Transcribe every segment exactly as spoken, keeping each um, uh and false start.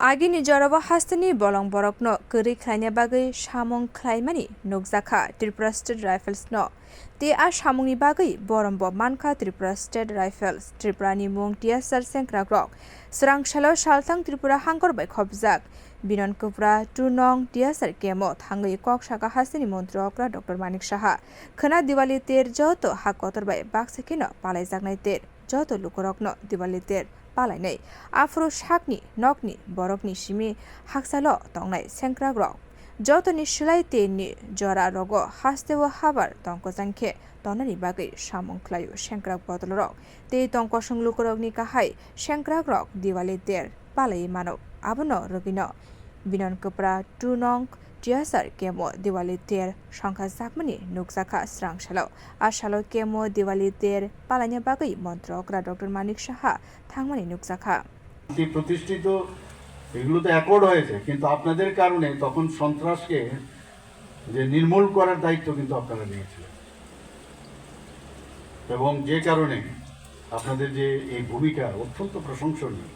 Agini jorao hasteni bolong borokno kwrwi khlaina bagwi samung khlaimani nukjakha Tripura State Rifles no. Tei a samungni bagwi borom bo mankha Tripura State Rifles. Tripura ni mung T S R sengkrakrok. Swrang salo salthang Tripura hangkor bai khopjak Binon Kwpra two nong T S R camp o thangwi kok saka hasteni montri okra Doctor Manik Saha. Khwna Diwali ter joto ha kotor bai baksa kheno palaijaknai ter joto lukurokno Diwali ter palainai. Aphuru sakni nokni borokni simi haksalo tongnai sengkrakrok. Jotoni slai tei ni jora rogo hasteo habar tongkojang khe tonani bagwi samung khlaio sengkrak bodolrok. Tei tongkosong lukurokni kahai sengkrakrok Diwali ter palaiwi mano. Abono rwgwino Binon Kwpra two nong T S R camp o Diwali ter songkha jakmani nukjakha swrang salo. A salo camp o Diwali ter palaina bagwi montri okra Doctor Manik Saha thangmani nukjakha. যে প্রতিষ্ঠিত, এগুলো তো অ্যাকর্ড হয়েছে, কিন্তু আপনাদের কারণে তখন সন্ত্রাসকে যে নির্মূল করার দায়িত্ব কিন্তু আপনারা নিয়েছিলেন, এবং যে কারণে আপনাদের যে এই ভূমিকা অত্যন্ত প্রশংসনীয়।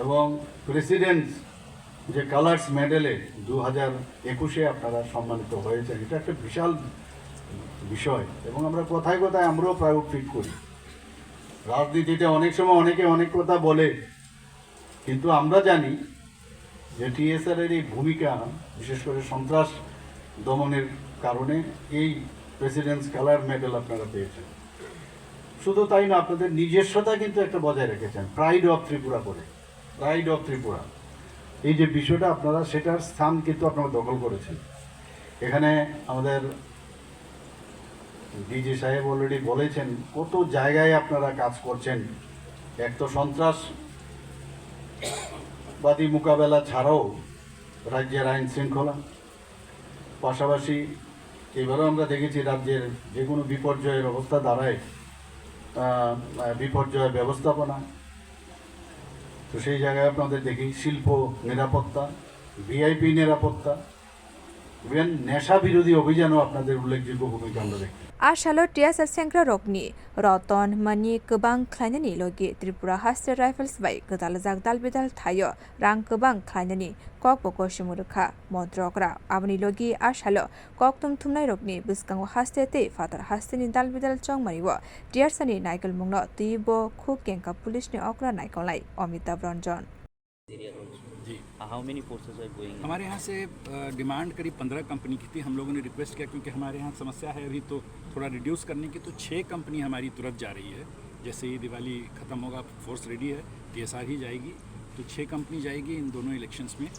এবং প্রেসিডেন্টস যে কালার্স মেডেলে দু হাজার একুশে আপনারা সম্মানিত হয়েছেন, এটা একটা বিশাল বিষয়। এবং আমরা কথায় কথায় আমরাও প্রাউড ফিল করি। রাজনীতিতে অনেক সময় অনেকে অনেক কথা বলে, কিন্তু আমরা জানি যে টিএসআর এর এই ভূমিকা, বিশেষ করে সন্ত্রাস দমনের কারণে এই প্রেসিডেন্টস কালার মেডেল আপনারা পেয়েছেন। শুধু তাই না, আপনাদের নিজস্বতা কিন্তু একটা বজায় রেখেছেন, প্রাইড অফ ত্রিপুরা করে, প্রাইড অফ ত্রিপুরা। এই যে বিষয়টা আপনারা, সেটার স্থান কিন্তু আপনারা দখল করেছেন। এখানে আমাদের ডিজি সাহেব অলরেডি বলেছেন কত জায়গায় আপনারা কাজ করছেন। এক তো সন্ত্রাসবাদী মোকাবেলা ছাড়াও রাজ্যের আইন শৃঙ্খলা, পাশাপাশি এবারও আমরা দেখেছি রাজ্যের যে কোনো বিপর্যয়ের অবস্থা দাঁড়ায়, আহ, বিপর্যয় ব্যবস্থাপনা। তো সেই জায়গায় আপনাদের দেখি শিল্প নিরাপত্তা, ভিআইপি নিরাপত্তা, ইভেন নেশা বিরোধী অভিযানও আপনাদের উল্লেখযোগ্য ভূমিকা আমরা দেখি। A salo T S R sengkrakrokni roton mani kwbang khlainani logi Tripura Haste Rifles bai gwdaljak dalbidal thaio rang kwbang khlainani kokbo koisomu rwkha montri okra. Aboni logi a salo kokthum thumnairokni bwskango haste tei phatar hasteni dalbidal chongmani-o T S R ni naikolmungno twibo khuk kengkha police ni okra naikolnai Amitabh Ranjan. Ji. How many forces are going in? हमारे यहाँ से अ, डिमांड करीब पंद्रह कंपनी की थी। हम लोगों ने रिक्वेस्ट किया, क्योंकि हमारे यहाँ समस्या है अभी, तो थोड़ा रिड्यूस करने की, तो छः कंपनी हमारी तुरंत जा रही है। जैसे ही दिवाली ख़त्म होगा, फोर्स रेडी है, टीएसआर ही जाएगी। तो छः कंपनी जाएगी इन दोनों इलेक्शंस में। अ,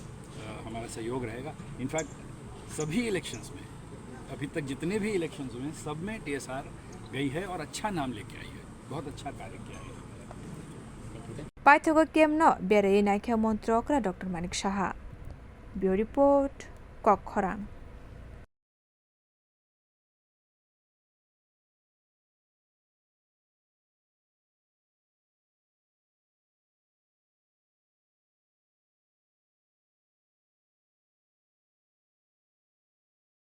हमारा सहयोग रहेगा। इनफैक्ट सभी इलेक्शंस में, अभी तक जितने भी इलेक्शंस हुए हैं, सब में टीएसआर गई है और अच्छा नाम लेके आई है, बहुत अच्छा कार्य किया है। Paithago camp no beraiwi naikha montri okra Doctor Manik Saha. Bureau Report, Kokkhorang.